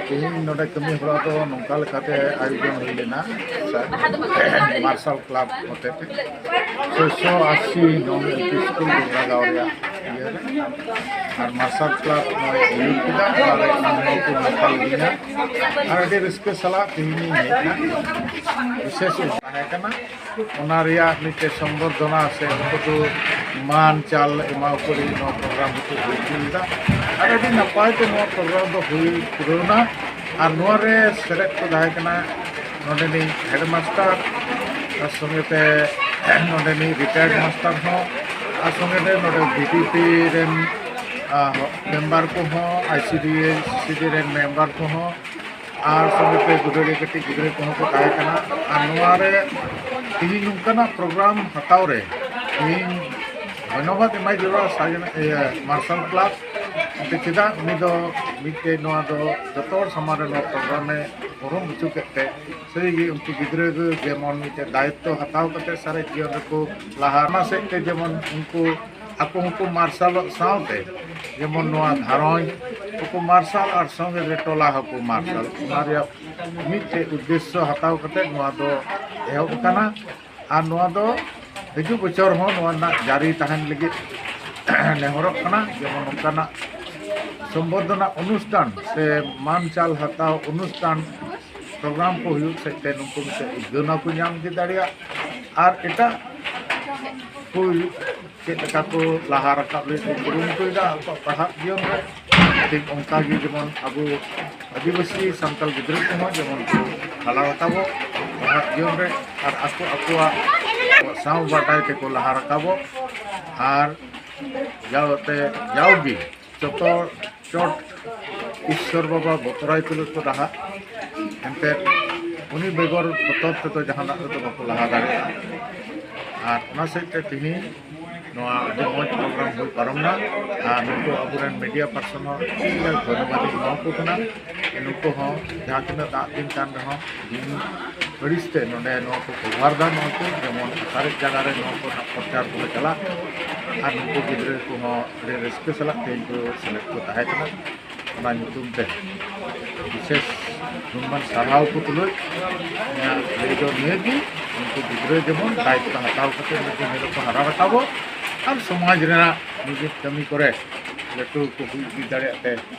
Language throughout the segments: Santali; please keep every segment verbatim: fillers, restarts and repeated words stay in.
ᱛᱮᱦᱮᱧ ᱱᱚᱰᱮ ᱠᱟᱹᱢᱤ ᱦᱚᱨᱟ ᱫᱚ ᱱᱚᱝᱠᱟ ᱞᱮᱠᱟᱛᱮ ᱟᱭᱳᱡᱚᱱ ᱦᱩᱭ ᱞᱮᱱᱟ, ᱢᱟᱨᱥᱟᱞ ᱠᱞᱟᱵᱽ ᱦᱚᱛᱮᱛᱮ ᱪᱷᱚᱭᱥᱚ ᱟᱥᱤ ᱱᱚᱝ ᱮᱞ ᱯᱤ ᱥᱠᱩᱞ ᱰᱩᱢᱨᱟᱜᱟᱸᱣ ᱨᱮᱭᱟᱜ ᱤᱭᱟᱹ ᱨᱮ᱾ ᱟᱨ ᱢᱟᱨᱥᱟᱞ ᱠᱞᱟᱵᱽ ᱱᱚᱣᱟ ᱟᱹᱭᱩᱨ ᱠᱮᱫᱟ, ᱚᱱᱟ ᱨᱮ ᱤᱧ ᱦᱚᱸ ᱠᱚ ᱢᱮᱛᱟ ᱞᱤᱫᱤᱧᱟ᱾ ᱟᱨ ᱟᱹᱰᱤ ᱨᱟᱹᱥᱠᱟᱹ ᱥᱟᱞᱟᱜ ᱛᱮᱦᱮᱧ ᱤᱧ ᱦᱮᱡ ᱮᱱᱟ᱾ ᱵᱤᱥᱮᱥ ᱛᱟᱦᱮᱸ ᱠᱟᱱᱟ, ᱚᱱᱟ ᱨᱮᱭᱟᱜ ᱢᱤᱫᱴᱮᱱ ᱥᱚᱢᱵᱚᱨᱫᱷᱚᱱᱟ ᱥᱮ ᱩᱱᱠᱩ ᱫᱚ ᱢᱟᱱ ᱪᱟᱞ ᱮᱢᱟ ᱠᱚ ᱞᱟᱹᱜᱤᱫ ᱱᱚᱣᱟ ᱯᱨᱳᱜᱨᱟᱢ ᱦᱚᱸᱠᱚ ᱦᱩᱭ ᱦᱚᱪᱚ ᱞᱮᱫᱟ᱾ ᱟᱨ ᱟᱹᱰᱤ ᱱᱟᱯᱟᱭ ᱛᱮ ᱱᱚᱣᱟ ᱯᱨᱳᱜᱨᱟᱢ ᱫᱚ ᱦᱩᱭ ᱯᱩᱨᱟᱹᱣᱱᱟ᱾ ᱟᱨ ᱱᱚᱣᱟ ᱨᱮ ᱥᱮᱞᱮᱫ ᱠᱚ ᱛᱟᱦᱮᱸ ᱠᱟᱱᱟ ᱱᱚᱰᱮᱱᱤᱡ ᱦᱮᱰ ᱢᱟᱥᱴᱟᱨ, ᱟᱨ ᱥᱚᱸᱜᱮ ᱛᱮ ᱱᱚᱰᱮᱱᱤᱡ ᱨᱤᱴᱟᱭᱟᱨᱰ ᱢᱟᱥᱴᱟᱨ ᱦᱚᱸ, ᱟᱨ ᱥᱚᱸᱜᱮ ᱛᱮ ᱱᱚᱰᱮ ᱵᱤ ᱰᱤ ᱯᱤ ᱨᱮᱱ ᱢᱮᱢᱵᱟᱨ ᱠᱚᱦᱚᱸ, ᱟᱭ ᱥᱤ ᱰᱤ ᱮᱥ ᱥᱤ ᱰᱤ ᱨᱮᱱ ᱢᱮᱢᱵᱟᱨ ᱠᱚᱦᱚᱸ, ᱟᱨ ᱥᱚᱸᱜᱮ ᱛᱮ ᱜᱤᱫᱽᱨᱟᱹ ᱠᱟᱹᱴᱤᱡ ᱜᱤᱫᱽᱨᱟᱹ ᱠᱚᱦᱚᱸ ᱠᱚ ᱛᱟᱦᱮᱸ ᱠᱟᱱᱟ᱾ ᱟᱨ ᱱᱚᱣᱟ ᱨᱮ ᱛᱮᱦᱮᱧ ᱱᱚᱝᱠᱟᱱᱟᱜ ᱯᱨᱳᱜᱨᱟᱢ ᱦᱟᱛᱟᱣ ᱨᱮ ᱛᱮᱦᱮᱧ ᱫᱷᱚᱱᱭᱚᱵᱟᱫ ᱮᱢᱟᱭ ᱡᱟᱹᱨᱩᱲᱟ ᱥᱟᱡᱮᱱ, ᱤᱭᱟᱹ, ᱢᱟᱨᱥᱟᱞ ᱠᱞᱟᱵᱽ᱾ ᱮᱱᱛᱮ ᱪᱮᱫᱟᱜ ᱩᱱᱤ ᱫᱚ ᱢᱤᱫᱴᱮᱡ ᱱᱚᱣᱟ ᱫᱚ ᱡᱚᱛᱚ ᱦᱚᱲ ᱥᱟᱢᱟᱝ ᱨᱮ ᱱᱚᱣᱟ ᱯᱨᱳᱜᱨᱟᱢ ᱮ ᱩᱨᱩᱢ ᱦᱚᱪᱚ ᱠᱮᱫ ᱛᱮ, ᱥᱟᱹᱨᱤᱜᱮ ᱩᱱᱠᱩ ᱜᱤᱫᱽᱨᱟᱹ ᱜᱮ ᱡᱮᱢᱚᱱ ᱢᱤᱫᱴᱮᱡ ᱫᱟᱭᱤᱛᱛᱚ ᱦᱟᱛᱟᱣ ᱠᱟᱛᱮ ᱥᱟᱨᱮᱡ ᱡᱤᱭᱚᱱ ᱨᱮᱠᱚ ᱞᱟᱦᱟ ᱚᱱᱟ ᱥᱮᱫ ᱛᱮ ᱡᱮᱢᱚᱱ ᱩᱱᱠᱩ ᱟᱠᱚ ᱦᱚᱸᱠᱚ ᱢᱟᱨᱥᱟᱞᱚᱜ ᱥᱟᱶᱛᱮ ᱡᱮᱢᱚᱱ ᱱᱚᱣᱟ ᱜᱷᱟᱨᱚᱸᱡᱽ ᱦᱚᱸᱠᱚ ᱢᱟᱨᱥᱟᱞ ᱟᱨ ᱥᱚᱸᱜᱮ ᱨᱮ ᱴᱚᱞᱟ ᱦᱚᱸᱠᱚ ᱢᱟᱨᱥᱟᱞ, ᱚᱱᱟ ᱨᱮᱭᱟᱜ ᱢᱤᱫᱴᱮᱡ ᱩᱫᱽᱫᱮᱥᱥᱚ ᱦᱟᱛᱟᱣ ᱠᱟᱛᱮ ᱱᱚᱣᱟ ᱫᱚ ᱮᱦᱚᱵ ᱟᱠᱟᱱᱟ᱾ ᱟᱨ ᱱᱚᱣᱟ ᱫᱚ ᱦᱤᱡᱩᱜ ᱵᱚᱪᱷᱚᱨ ᱦᱚᱸ ᱱᱚᱣᱟ ᱨᱮᱱᱟᱜ ᱡᱟᱹᱨᱤ ᱛᱟᱦᱮᱱ ᱞᱟᱹᱜᱤᱫ ᱱᱮᱦᱚᱨᱚᱜ ᱠᱟᱱᱟ, ᱡᱮᱢᱚᱱ ᱚᱱᱠᱟᱱᱟᱜ ᱥᱚᱢᱵᱚᱨᱫᱷᱚᱱᱟ ᱚᱱᱩᱥᱴᱷᱟᱱ ᱥᱮ ᱢᱟᱱ ᱪᱟᱞ ᱦᱟᱛᱟᱣ ᱚᱱᱩᱥᱴᱷᱟᱱ ᱯᱨᱳᱜᱨᱟᱢ ᱠᱚ ᱦᱩᱭᱩᱜ ᱥᱮᱫ ᱛᱮ ᱱᱩᱠᱩ ᱢᱤᱫᱴᱮᱡ ᱩᱫᱽᱜᱟᱹᱣᱱᱟ ᱠᱚ ᱧᱟᱢ ᱤᱫᱤ ᱫᱟᱲᱮᱭᱟᱜ᱾ ᱟᱨ ᱮᱴᱟᱜ ᱠᱚ ᱪᱮᱫ ᱞᱮᱠᱟ ᱠᱚ ᱞᱟᱦᱟ ᱨᱟᱠᱟᱵ ᱞᱟᱹᱜᱤᱫ ᱠᱚ ᱠᱩᱨᱩᱢᱩᱴᱩᱭᱮᱫᱟ ᱟᱠᱚᱣᱟᱜ ᱯᱟᱲᱦᱟᱜ ᱡᱤᱭᱚᱱ ᱨᱮ᱾ ᱴᱷᱤᱠ ᱚᱱᱠᱟ ᱜᱮ ᱡᱮᱢᱚᱱ ᱟᱵᱚ ᱟᱹᱫᱤᱵᱟᱹᱥᱤ ᱥᱟᱱᱛᱟᱲ ᱜᱤᱫᱽᱨᱟᱹ ᱠᱚᱦᱚᱸ ᱡᱮᱢᱚᱱ ᱠᱚ ᱞᱟᱦᱟ ᱨᱟᱠᱟᱵᱚᱜ ᱯᱟᱲᱦᱟᱜ ᱡᱤᱭᱚᱱ ᱨᱮ ᱟᱨ ᱟᱠᱚ ᱟᱠᱚᱣᱟᱜ ᱥᱟᱶ ᱵᱟᱰᱟᱭ ᱛᱮᱠᱚ ᱞᱟᱦᱟ ᱨᱟᱠᱟᱵᱚᱜ᱾ ᱟᱨ ᱡᱟᱣᱛᱮ ᱡᱟᱣᱜᱮ ᱡᱚᱛᱚ ᱪᱚᱴ ᱤᱥᱥᱚᱨ ᱵᱟᱵᱟ ᱵᱚᱛᱚᱨᱟᱭ ᱛᱩᱞᱩᱡ ᱠᱚ ᱰᱟᱦᱟᱜ, ᱮᱱᱛᱮᱫ ᱩᱱᱤ ᱵᱮᱜᱚᱨ ᱵᱚᱛᱚᱨ ᱛᱮᱫᱚ ᱡᱟᱦᱟᱱᱟᱜ ᱨᱮᱫᱚ ᱵᱟᱠᱚ ᱞᱟᱦᱟ ᱫᱟᱲᱮᱭᱟᱜᱼᱟ᱾ ᱟᱨ ᱚᱱᱟ ᱥᱮᱫ ᱛᱮ ᱛᱮᱦᱮᱧ ᱱᱚᱣᱟ ᱟᱹᱰᱤ ᱢᱚᱡᱽ ᱯᱨᱳᱜᱨᱟᱢ ᱦᱩᱭ ᱯᱟᱨᱚᱢᱱᱟ᱾ ᱟᱨ ᱱᱩᱠᱩ ᱟᱵᱚᱨᱮᱱ ᱢᱤᱰᱤᱭᱟ ᱯᱟᱨᱥᱚᱱ ᱦᱚᱸ ᱟᱹᱰᱤ ᱟᱸᱴ ᱫᱷᱚᱱᱭᱚᱵᱟᱫ ᱤᱧ ᱮᱢᱟ ᱠᱚ ᱠᱟᱱᱟ᱾ ᱱᱩᱠᱩ ᱦᱚᱸ ᱡᱟᱦᱟᱸ ᱛᱤᱱᱟᱹᱜ ᱫᱟᱜ ᱫᱤᱱ ᱠᱟᱱ ᱨᱮᱦᱚᱸ ᱫᱤᱱ ᱟᱹᱲᱤᱥ ᱛᱮ ᱱᱚᱰᱮ ᱱᱚᱣᱟ ᱠᱚ ᱠᱚᱵᱷᱟᱨ ᱫᱟ, ᱱᱚᱣᱟ ᱠᱚ ᱡᱮᱢᱚᱱ ᱥᱟᱨᱮᱡ ᱡᱟᱭᱜᱟ ᱨᱮ ᱱᱚᱣᱟ ᱠᱚ ᱨᱮᱱᱟᱜ ᱯᱨᱚᱪᱟᱨ ᱠᱚ ᱪᱟᱞᱟᱜ᱾ ᱟᱨ ᱱᱩᱠᱩ ᱜᱤᱫᱽᱨᱟᱹ ᱠᱚᱦᱚᱸ ᱟᱹᱰᱤ ᱨᱟᱹᱥᱠᱟᱹ ᱥᱟᱞᱟᱜ ᱛᱮᱦᱮᱧ ᱠᱚ ᱥᱮᱞᱮᱫ ᱠᱚ ᱛᱟᱦᱮᱸ ᱠᱟᱱᱟ᱾ ᱚᱱᱟ ᱧᱩᱛᱩᱢ ᱛᱮ ᱥᱮᱥ ᱜᱩᱱᱢᱟᱱ ᱥᱟᱨᱦᱟᱣ ᱠᱚ ᱛᱩᱞᱩᱡ ᱤᱧᱟᱹᱜ ᱞᱟᱹᱭ ᱫᱚ ᱱᱤᱭᱟᱹ ᱜᱮ, ᱩᱱᱠᱩ ᱜᱤᱫᱽᱨᱟᱹ ᱡᱮᱢᱚᱱ ᱫᱟᱭᱤᱛᱛᱚ ᱦᱟᱛᱟᱣ ᱠᱟᱛᱮ ᱱᱩᱠᱩ ᱜᱤᱫᱽᱨᱟᱹ ᱠᱚ ᱦᱟᱨᱟ ᱨᱟᱠᱟᱵᱚᱜ ᱟᱨ ᱥᱚᱢᱟᱡᱽ ᱨᱮᱱᱟᱜ ᱱᱤᱡᱮ ᱠᱟᱹᱢᱤ ᱠᱚᱨᱮ ᱞᱟᱹᱴᱩ ᱠᱚ ᱦᱩᱭ ᱤᱫᱤ ᱫᱟᱲᱮᱭᱟᱜ ᱛᱮ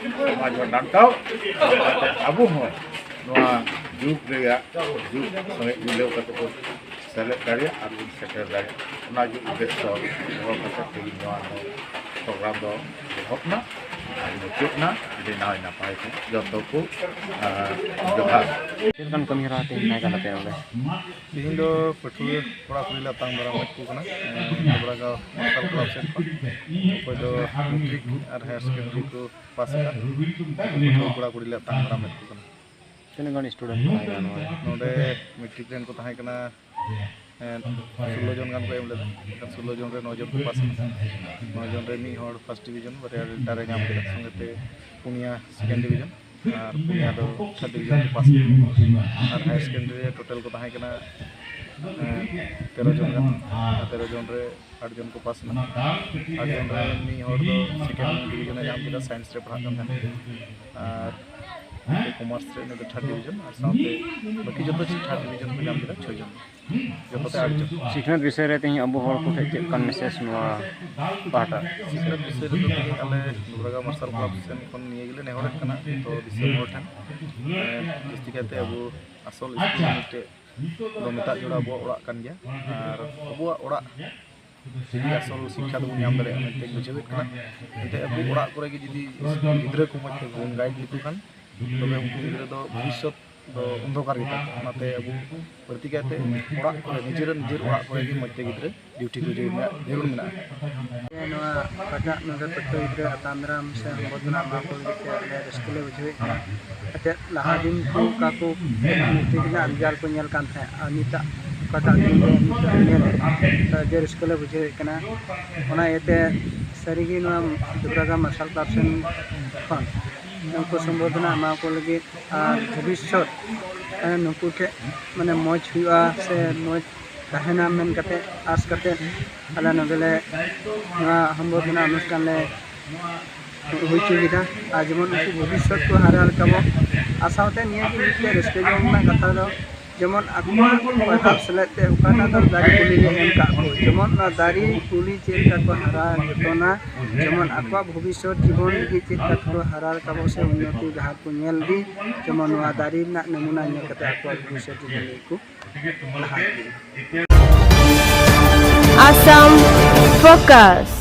ᱥᱚᱢᱟᱡᱽ ᱦᱚᱸ ᱰᱟᱱᱴᱟᱣ, ᱚᱱᱠᱟᱛᱮ ᱟᱵᱚ ᱦᱚᱸ ᱱᱚᱣᱟ ᱡᱩᱜᱽ ᱨᱮᱭᱟᱜ ᱡᱩᱜᱽ ᱥᱚᱸᱜᱮ ᱢᱤᱞᱟᱹᱣ ᱠᱟᱛᱮ ᱵᱚᱱ ᱥᱮᱞᱮᱫ ᱫᱟᱲᱮᱭᱟᱜ ᱟᱨ ᱵᱚᱱ ᱥᱮᱴᱮᱨ ᱫᱟᱲᱮᱭᱟᱜ, ᱚᱱᱟ ᱜᱮ ᱩᱫᱽᱫᱮᱥᱥᱚ ᱫᱚᱦᱚ ᱠᱟᱛᱮ ᱛᱮᱦᱮᱧ ᱱᱚᱣᱟ ᱫᱚ ᱯᱨᱳᱜᱨᱟᱢ ᱫᱚ ᱮᱦᱚᱵ ᱮᱱᱟ ᱟᱨ ᱢᱩᱪᱟᱹᱫ ᱮᱱᱟ᱾ ᱟᱹᱰᱤ ᱱᱟᱭ ᱱᱟᱯᱟᱭ ᱛᱮ ᱡᱚᱛᱚ ᱠᱚ, ᱟᱨ ᱡᱚᱦᱟᱨ᱾ ᱪᱮᱫ ᱞᱮᱠᱟᱱ ᱠᱟᱹᱢᱤ ᱦᱚᱨᱟ ᱛᱮᱦᱮᱧ ᱛᱟᱦᱮᱸ ᱠᱟᱱ ᱛᱟᱯᱮᱭᱟ ᱚᱸᱰᱮ? ᱛᱮᱦᱮᱧ ᱫᱚ ᱯᱟᱹᱴᱷᱩᱣᱟᱹ ᱠᱚᱲᱟ ᱠᱩᱲᱤ ᱞᱮ ᱟᱛᱟᱝ ᱫᱟᱨᱟᱢ ᱠᱚ ᱠᱟᱱᱟ, ᱮᱸ, ᱰᱚᱵᱨᱟᱜᱟᱸᱣ ᱢᱟᱨᱥᱟᱞ ᱠᱞᱟᱵᱽ ᱥᱮᱫ ᱠᱷᱚᱱ᱾ ᱚᱠᱚᱭ ᱫᱚ ᱢᱮᱴᱨᱤᱠ ᱟᱨ ᱦᱟᱭᱟᱨ ᱥᱮᱠᱮᱱᱰᱟᱨᱤ ᱠᱚ ᱯᱟᱥ ᱟᱠᱟᱫ, ᱯᱟᱹᱴᱷᱩᱣᱟᱹ ᱠᱚᱲᱟ ᱠᱩᱲᱤ ᱞᱮ ᱟᱛᱟᱝ ᱫᱟᱨᱟᱢᱮᱫ ᱠᱚ ᱠᱟᱱᱟ᱾ ᱛᱤᱱᱟᱹᱜ ᱜᱟᱱ ᱥᱴᱩᱰᱮᱱᱴ ᱠᱚ ᱛᱟᱦᱮᱸ ᱠᱟᱱᱟ ᱱᱚᱰᱮ? ᱱᱚᱰᱮ ᱢᱮᱴᱨᱤᱠ ᱨᱮᱱ ᱠᱚ ᱛᱟᱦᱮᱸ ᱠᱟᱱᱟ, ᱮᱸ, ᱥᱳᱞᱞᱳ ᱡᱚᱱ ᱜᱟᱱ ᱠᱚ ᱮᱢ ᱞᱮᱫᱟ᱾ ᱮᱱᱠᱷᱟᱱ ᱥᱳᱞᱞᱳ ᱡᱚᱱ ᱨᱮ ᱱᱚ ᱡᱚᱱ ᱠᱚ ᱯᱟᱥ ᱮᱱᱟ᱾ ᱱᱚ ᱡᱚᱱ ᱨᱮ ᱢᱤᱫ ᱦᱚᱲ ᱯᱷᱟᱥᱴ ᱰᱤᱵᱤᱡᱚᱱ, ᱵᱟᱨᱭᱟ ᱰᱮᱞᱴᱟ ᱨᱮ ᱧᱟᱢ ᱠᱮᱫᱟ, ᱥᱚᱸᱜᱮ ᱛᱮ ᱯᱩᱱᱭᱟ ᱥᱮᱠᱮᱱᱰ ᱰᱤᱵᱤᱡᱚᱱ ᱟᱨ ᱯᱩᱱᱭᱟ ᱫᱚ ᱛᱷᱟᱨᱰ ᱰᱤᱵᱤᱡᱚᱱ ᱠᱚ ᱯᱟᱥ ᱮᱱᱟ᱾ ᱟᱨ ᱦᱟᱭᱟᱨ ᱥᱮᱠᱮᱱᱰᱟᱨᱤ ᱨᱮ ᱴᱳᱴᱟᱞ ᱠᱚ ᱛᱟᱦᱮᱸ ᱠᱟᱱᱟ, ᱮᱸ, ᱛᱮᱨᱚ ᱡᱚᱱ ᱜᱟᱱ᱾ ᱟᱨ ᱛᱮᱨᱚ ᱡᱚᱱ ᱨᱮ ᱟᱴ ᱡᱚᱱ ᱠᱚ ᱯᱟᱥ ᱮᱱᱟ᱾ ᱟᱴ ᱡᱚᱱ ᱨᱮ ᱢᱤᱫ ᱦᱚᱲ ᱫᱚ ᱥᱮᱠᱮᱱᱰ ᱰᱤᱵᱤᱡᱚᱱ ᱮ ᱧᱟᱢ ᱠᱮᱫᱟ, ᱥᱟᱭᱮᱱᱥ ᱨᱮ ᱯᱟᱲᱦᱟᱜ ᱠᱟᱱ ᱛᱟᱦᱮᱸᱫ᱾ ᱟᱨ ᱠᱚᱢᱟᱨᱥ ᱨᱮ ᱩᱱᱤ ᱫᱚ ᱛᱷᱟᱨᱰ ᱰᱤᱵᱤᱡᱚᱱ, ᱟᱨ ᱥᱟᱶᱛᱮ ᱵᱟᱹᱠᱤ ᱡᱚᱛᱚ ᱛᱷᱟᱨᱰ ᱰᱤᱵᱤᱡᱚᱱ ᱠᱚ ᱧᱟᱢ ᱠᱮᱫᱟ, ᱪᱷᱚᱭ ᱡᱚᱱ᱾ ᱡᱚᱛᱚ ᱛᱮ ᱟᱴ ᱡᱚᱱ᱾ ᱥᱤᱠᱷᱱᱟᱹᱛ ᱵᱤᱥᱚᱭ ᱨᱮ ᱛᱮᱦᱮᱧ ᱟᱵᱚ ᱦᱚᱲ ᱠᱚᱴᱷᱮᱱ ᱪᱮᱫ ᱞᱮᱠᱟᱱ ᱢᱮᱥᱮᱡᱽ ᱱᱚᱣᱟ ᱯᱟᱦᱴᱟ? ᱥᱤᱠᱷᱱᱟᱹᱛ ᱵᱤᱥᱚᱭ ᱨᱮᱫᱚ ᱛᱮᱦᱮᱧ ᱟᱞᱮ ᱰᱚᱵᱨᱟᱜᱟᱸᱣ ᱢᱟᱨᱥᱟᱞ ᱠᱞᱟᱵᱽ ᱥᱮᱱ ᱠᱷᱚᱱ ᱱᱤᱭᱟᱹ ᱜᱮᱞᱮ ᱱᱮᱦᱚᱨᱮᱫ ᱠᱟᱱᱟ ᱡᱚᱛᱚ ᱫᱤᱥᱚᱢ ᱦᱚᱲ ᱴᱷᱮᱱ, ᱮᱸ, ᱡᱟᱹᱥᱛᱤ ᱠᱟᱭᱛᱮ ᱟᱵᱚ ᱟᱥᱚᱞ ᱥᱠᱩᱞ ᱢᱤᱫᱴᱮᱡ ᱫᱚ ᱢᱮᱛᱟᱜ ᱡᱚᱲᱟ ᱟᱵᱚᱣᱟᱜ ᱚᱲᱟᱜ ᱠᱟᱱ ᱜᱮᱭᱟ, ᱟᱨ ᱟᱵᱚᱣᱟᱜ ᱚᱲᱟᱜ ᱨᱮᱜᱮ ᱟᱥᱚᱞ ᱥᱤᱠᱠᱷᱟ ᱫᱚᱵᱚᱱ ᱧᱟᱢ ᱫᱟᱲᱮᱭᱟᱜᱼᱟ ᱢᱮᱱᱛᱮ ᱵᱩᱡᱷᱟᱹᱣᱮᱫ ᱠᱟᱱᱟ᱾ ᱮᱱᱛᱮ ᱟᱵᱚ ᱚᱲᱟᱜ ᱠᱚᱨᱮ ᱜᱮ ᱡᱩᱫᱤ ᱜᱤᱫᱽᱨᱟᱹ ᱠᱚ ᱢᱚᱡᱽ ᱛᱮ ᱵᱟᱵᱚᱱ ᱜᱟᱭᱤᱰ ᱞᱮᱠᱚ ᱠᱷᱟᱱ, ᱛᱚᱵᱮ ᱩᱱᱠᱩ ᱜᱤᱫᱽᱨᱟᱹ ᱫᱚ ᱵᱷᱚᱵᱤᱥᱥᱚᱛ ᱫᱚ ᱚᱱᱫᱷᱚᱠᱟᱨ ᱜᱮᱛᱟ ᱠᱚᱣᱟ᱾ ᱚᱱᱟᱛᱮ ᱟᱵᱚ ᱵᱟᱹᱲᱛᱤ ᱠᱟᱭᱛᱮ ᱚᱲᱟᱜ ᱠᱚᱨᱮ, ᱱᱤᱡᱮᱨ ᱱᱤᱡᱮᱨ ᱚᱲᱟᱜ ᱠᱚᱨᱮ ᱜᱮ ᱢᱚᱡᱽ ᱛᱮ ᱜᱤᱫᱽᱨᱟᱹ ᱰᱤᱭᱩᱴᱤ ᱠᱚ ᱡᱟᱹᱨᱩᱲ ᱢᱮᱱᱟᱜᱼᱟ᱾ ᱱᱚᱣᱟ ᱚᱠᱟᱴᱟᱜ ᱱᱚᱰᱮ ᱯᱟᱹᱴᱷᱩᱣᱟᱹ ᱜᱤᱫᱽᱨᱟᱹ ᱟᱛᱟᱝ ᱫᱟᱨᱟᱢ ᱥᱮ ᱦᱚᱢᱚᱨᱫᱚᱱᱟ ᱮᱢᱟ ᱠᱚ ᱞᱟᱹᱜᱤᱫ ᱛᱮ ᱟᱞᱮ ᱨᱟᱹᱥᱠᱟᱹ ᱞᱮ ᱵᱩᱡᱷᱟᱹᱣᱮᱫ ᱠᱟᱱᱟ᱾ ᱮᱱᱛᱮᱫ ᱞᱟᱦᱟ ᱫᱤᱱ ᱠᱚ ᱚᱠᱟ ᱠᱚ ᱢᱮᱴᱨᱤᱠ ᱨᱮᱱᱟᱜ ᱨᱮᱡᱟᱞᱴ ᱠᱚ ᱧᱮᱞ ᱠᱟᱱ ᱛᱟᱦᱮᱸᱫ, ᱟᱨ ᱱᱤᱛᱟᱜ ᱚᱠᱟᱴᱟᱜ ᱫᱤᱱ ᱨᱮ ᱱᱤᱛᱚᱜ ᱞᱮ ᱧᱮᱞᱮᱫ, ᱟᱹᱰᱤ ᱨᱟᱹᱥᱠᱟᱹ ᱞᱮ ᱵᱩᱡᱷᱟᱹᱣᱮᱫ ᱠᱟᱱᱟ᱾ ᱚᱱᱟ ᱤᱭᱟᱹᱛᱮ ᱥᱟᱹᱨᱤᱜᱮ ᱱᱚᱣᱟ ᱫᱩᱵᱨᱟᱜᱟ ᱢᱟᱨᱥᱟᱞ ᱠᱞᱟᱵᱽ ᱥᱮᱱ ᱠᱷᱚᱱ ᱱᱩᱠᱩ ᱥᱚᱢᱵᱚᱨᱫᱷᱚᱱᱟ ᱮᱢᱟ ᱠᱚ ᱞᱟᱹᱜᱤᱫ ᱟᱨ ᱵᱷᱚᱵᱤᱥᱥᱚᱛ, ᱢᱟᱱᱮ, ᱱᱩᱠᱩ ᱴᱷᱮᱱ, ᱢᱟᱱᱮ, ᱢᱚᱡᱽ ᱦᱩᱭᱩᱜᱼᱟ ᱥᱮ ᱢᱚᱡᱽ ᱛᱟᱦᱮᱱᱟ ᱢᱮᱱ ᱠᱟᱛᱮ, ᱟᱸᱥ ᱠᱟᱛᱮ ᱟᱞᱮ ᱱᱚᱰᱮ ᱞᱮ ᱱᱚᱣᱟ ᱥᱚᱢᱵᱚᱨᱫᱷᱚᱱᱟ ᱚᱱᱩᱥᱴᱷᱟᱱ ᱞᱮ ᱦᱩᱭ ᱦᱚᱪᱚ ᱠᱮᱫᱟ᱾ ᱟᱨ ᱡᱮᱢᱚᱱ ᱩᱱᱠᱩ ᱵᱷᱚᱵᱤᱥᱥᱚᱛ ᱠᱚ ᱦᱟᱨᱟ ᱨᱟᱠᱟᱵᱚᱜ᱾ ᱟᱨ ᱥᱟᱶᱛᱮ ᱱᱤᱭᱟᱹ ᱜᱮ ᱢᱤᱫᱴᱮᱱ ᱨᱟᱹᱥᱠᱟᱹ ᱡᱚᱝ ᱨᱮᱱᱟᱜ ᱠᱟᱛᱷᱟ ᱫᱚ, ᱡᱮᱢᱚᱱ ᱟᱠᱚᱣᱟᱜ ᱯᱟᱲᱦᱟᱣ ᱥᱮᱞᱮᱫ ᱛᱮ ᱚᱠᱟᱴᱟᱜ ᱫᱚ ᱫᱟᱨᱮ ᱠᱩᱞᱤ ᱞᱮ ᱮᱢ ᱠᱟᱜ ᱠᱚ, ᱡᱮᱢᱚᱱ ᱚᱱᱟ ᱫᱟᱨᱮ ᱠᱩᱞᱤ ᱪᱮᱫ ᱞᱮᱠᱟ ᱠᱚ ᱦᱟᱨᱟ ᱡᱚᱛᱚᱱᱟ, ᱡᱮᱢᱚᱱ ᱟᱠᱚᱣᱟᱜ ᱵᱷᱚᱵᱤᱥᱥᱚᱛ ᱡᱤᱵᱚᱱ ᱞᱟᱹᱜᱤᱫ ᱪᱮᱫ ᱞᱮᱠᱟ ᱠᱚ ᱦᱟᱨᱟ ᱨᱟᱠᱟᱵᱚᱜ ᱥᱮ ᱩᱱᱱᱚᱛᱤ ᱰᱟᱦᱟᱨ ᱠᱚ ᱧᱮᱞ ᱤᱫᱤ, ᱡᱮᱢᱚᱱ ᱱᱚᱣᱟ ᱫᱟᱨᱮ ᱨᱮᱱᱟᱜ ᱱᱟᱢᱩᱱᱟ ᱧᱮᱞ ᱠᱟᱛᱮ ᱟᱠᱚᱣᱟᱜ ᱵᱷᱚᱵᱤᱥᱥᱚᱛ ᱡᱤᱵᱚᱱ ᱞᱟᱹᱜᱤᱫ ᱠᱚ ᱞᱟᱦᱟ ᱤᱫᱤ᱾ Assam Focus.